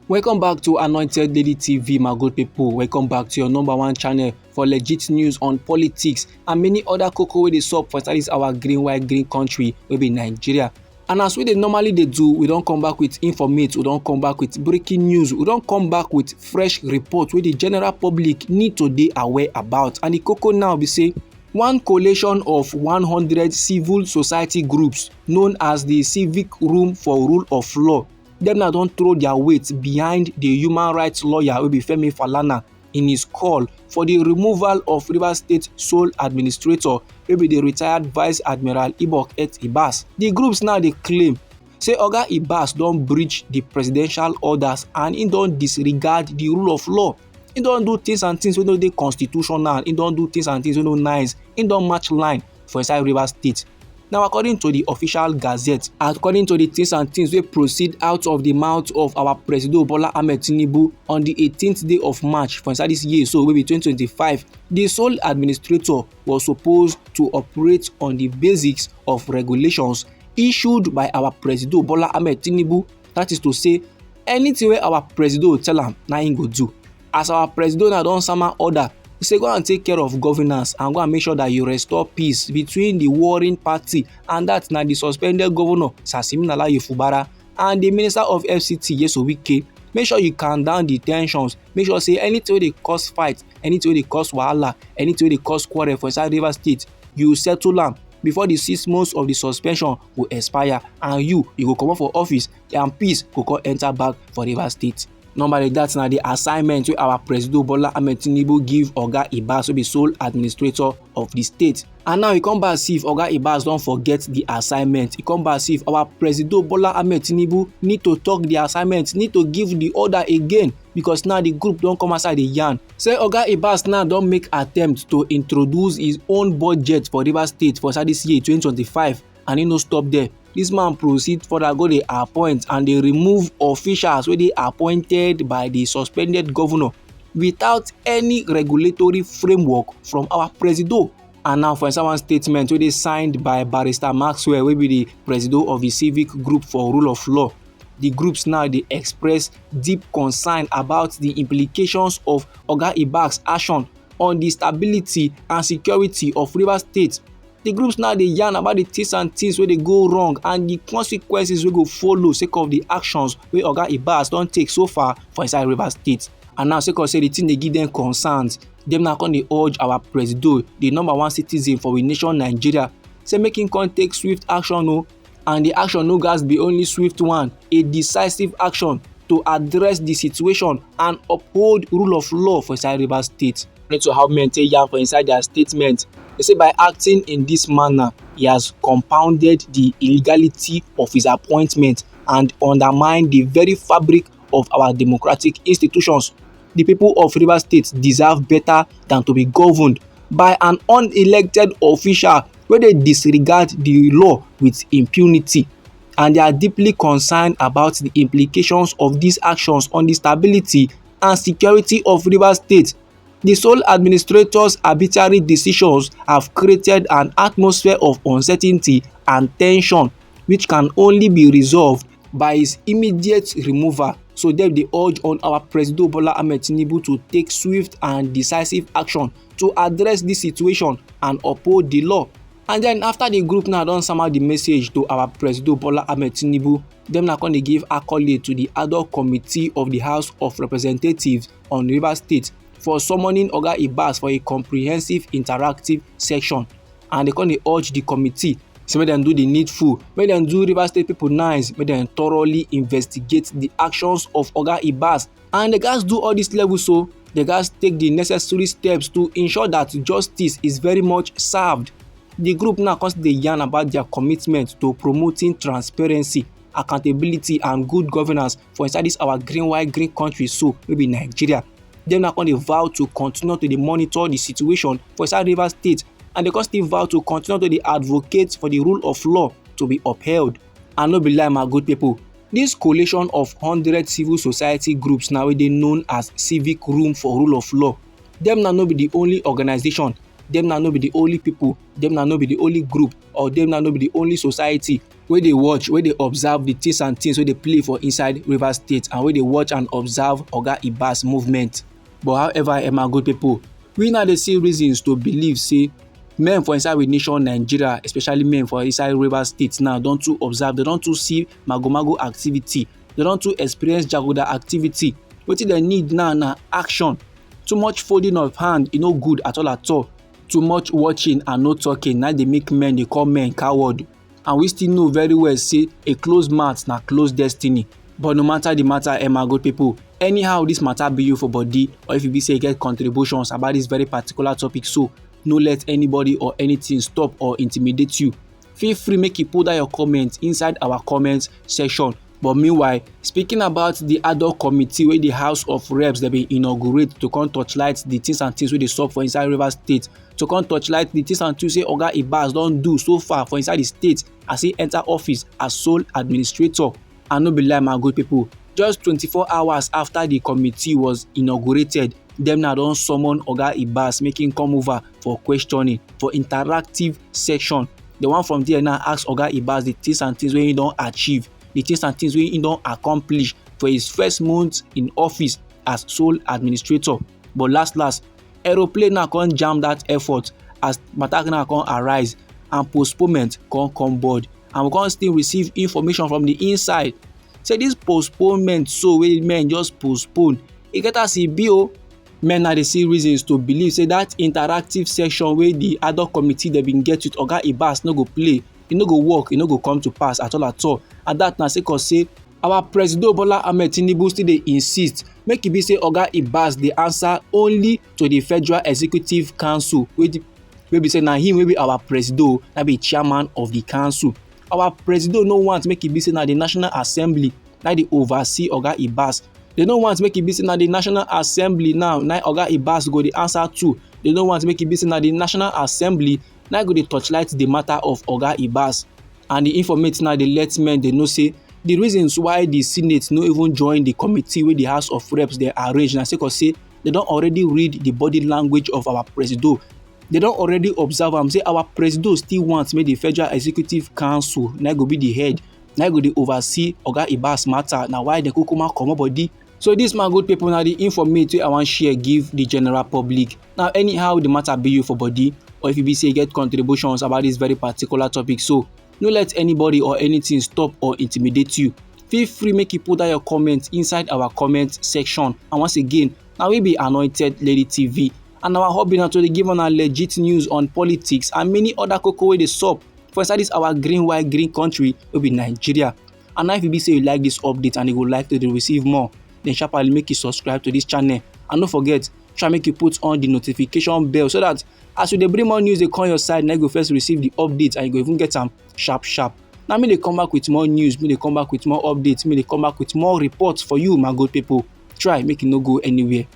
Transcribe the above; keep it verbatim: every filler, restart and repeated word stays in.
Welcome back to Anointed Daily T V, my good people. Welcome back to your number one channel for legit news on politics and many other koko wey dey sup for inside this our green, white, green country wey be Nigeria. And as we dey normally dey do, we don come back with informate, we don come back with breaking news, we don come back with fresh report wey the general public need to dey aware about. And the koko now be say, one coalition of one hundred civil society groups known as the Civic Room for Rule of Law, dem now don throw their weight behind the human rights lawyer wey be Femi Falana in his call for the removal of Rivers State sole administrator wey be the retired Vice Admiral Ibok Et Ibas. The groups now dey claim say Oga Ibas don breach the presidential orders and he don disregard the rule of law. He don do things and things wey no dey constitutional. He don do things and things wey no nice. He don match line for inside Rivers State. Now, according to the official gazette, according to the things and things wey proceed out of the mouth of our President Bola Ahmed Tinubu on the eighteenth day of March for inside this year, so wey be twenty twenty-five, the sole administrator was supposed to operate on the basics of regulations issued by our President Bola Ahmed Tinubu. That is to say, anything wey our President tell am, na him go do. As our President now don sama order, he say go and take care of governance and go and make sure that you restore peace between the warring party, and that na the suspended governor Sasimi Nalayi Fubara and the minister of F C T Nyesom Wike. Make sure you calm down the tensions. Make sure say anything wey dey cause fight, anything wey dey cause wahala, anything wey dey cause quarrel for inside Rivers State, you settle am before the six months of the suspension go expire, and you, you go comot for office and peace go come enter back for Rivers State. Normally, that's na the assignment wey our President Bola Ahmed Tinubu give Oga Ibas, wey be sole administrator of the state. And now he come back see if Oga Ibas don forget the assignment. He come back see if our President Bola Ahmed Tinubu need to talk the assignment, need to give the order again, because now the group don come outside the yarn. Say Oga Ibas now don make attempt to introduce his own budget for Rivers State for inside this year twenty twenty-five, and he no stop there. This man proceed further go dey appoint and dey remove officials wey dey appointed by the suspended governor without any regulatory framework from our Presido. And now for inside one statement wey dey signed by Barrister Maxwell, wey be the Presido of the Civic Group for Rule of Law, the groups now dey express deep concern about the implications of Oga Ibas' action on the stability and security of Rivers State. The groups now dey yarn about the things and things wey dey go wrong and the consequences wey go follow sake of the actions wey Oga Ibas don take so far for inside Rivers State. And now, sake of say the thing dey give them concerns, dem now come dey urge our Presido, the number one citizen for we nation Nigeria, say make him come take swift action o, and the action no gats be only swift one, a decisive action to address the situation and uphold rule of law for inside Rivers State. According to how men take yarn for inside their statement, they say by acting in this manner, he has compounded the illegality of his appointment and undermined the very fabric of our democratic institutions. The people of Rivers State deserve better than to be governed by an unelected official wey dey disregard the law with impunity, and they are deeply concerned about the implications of these actions on the stability and security of Rivers State. The sole administrator's arbitrary decisions have created an atmosphere of uncertainty and tension, which can only be resolved by his immediate removal. So dem dey urge on our Presido Bola Ahmed Tinubu to take swift and decisive action to address this situation and uphold the law. And then after the group now don sama the message to our Presido Bola Ahmed Tinubu, dem now come dey give accolade to the ad hoc committee of the House of Representatives on Rivers State for summoning Oga Ibas for a comprehensive interactive session. And they come dey urge the committee say make dem do the needful, make dem do Rivers State people nice, make dem thoroughly investigate the actions of Oga Ibas. And they gats do all these levels, so they gats take the necessary steps to ensure that justice is very much served. The group now come still dey yarn about their commitment to promoting transparency, accountability and good governance for inside this our green, white, green country so wey be Nigeria. Dem now come dey vow to continue to dey monitor the situation for inside Rivers State, and they come still vow to continue to dey advocate for the rule of law to be upheld. And no be lie, my good people, this coalition of hundred civil society groups now wey dey known as Civic Room for Rule of Law, dem now no be the only organization, dem now no be the only people, dem now no be the only group, or dem now no be the only society wey dey watch, wey dey observe the things and things wey dey play for inside Rivers State, and wey dey watch and observe Oga Ibas movement. But however, eh, my good people, we now dey see reasons to believe say men for inside we nation Nigeria, especially men for inside Rivers State now, don too observe, they don too see magomago activity, they don too experience jaguda activity. Wetin dem need now na action. Too much folding of hand, e no good at all at all. Too much watching and no talking, na dey make men dey call men coward. And we still know very well say a closed mouth na closed destiny. But no matter the matter, eh, my good people, anyhow this matter be you for body, or if you be say you get contributions about this very particular topic, so no let anybody or anything stop or intimidate you. Feel free make you put down your comment inside our comment section. But meanwhile, speaking about the ad hoc committee wey the House of Reps dem bin inaugurate to come torchlight the things and things wey dey sup for inside Rivers State, to come torchlight the things and things wey Oga Ibas don do so far for inside the state as he enter office as sole administrator. And no be lie, my good people, just twenty-four hours after the committee was inaugurated, dem now don summon Oga Ibas make him come over for questioning, for interactive section. The one from there now ask Oga Ibas the things and things wey he don achieve, the things and things wey he don accomplish for his first month in office as sole administrator. But last last, aeroplane now come jam that effort as matter now come arise and postponement come come board. And we come still receive information from the inside say this postponement so wey men just postpone, e get as e be o. Men now dey see reasons to believe say that interactive section wey the ad hoc committee dem bin get with Oga Ibas no go play, e no go work, e no go come to pass at all at all. And that na sake of say our Presido Bola Ahmed Tinubu still dey insist make e be say Oga Ibas dey answer only to the Federal Executive Council wey the, wey be say na him wey be our Presido, na be chairman of the council. Our Presido no want make e be say na the National Assembly na dey oversee Oga Ibas. They no want make e be say na the National Assembly now na Oga Ibas go dey answer to. They no want make e be say na the National Assembly na go dey torchlight the matter of Oga Ibas. And the informate now dey let men dey know say the reasons why the Senate no even join the committee wey the House of Reps dey arrange na sake of say they don already read the body language of our Presido. They don already observe am say our Presido still want make the Federal Executive Council na go be the head, na go dey oversee Oga Ibas matter. Na why dem kukuma comot body. So this, my good people, na the informate wey I wan share give the general public. Now, anyhow the matter be you for body, or if you be say you get contributions about this very particular topic, so no let anybody or anything stop or intimidate you. Feel free make you put down your comment inside our comment section. And once again, na we be Anointed Lady T V, and our hobby na to dey give una legit news on politics and many other koko wey dey sup for inside this our green white green country wey be Nigeria. And now if you be say you like this update and you go like to dey receive more, then sharply make you subscribe to this channel. And no forget, try make you put on the notification bell so that as we dey bring more news dey come your side, na you go first receive the update and you go even get am sharp sharp. Now me dey come back with more news, me dey come back with more updates, me dey come back with more reports for you, my good people. Try make you no go anywhere.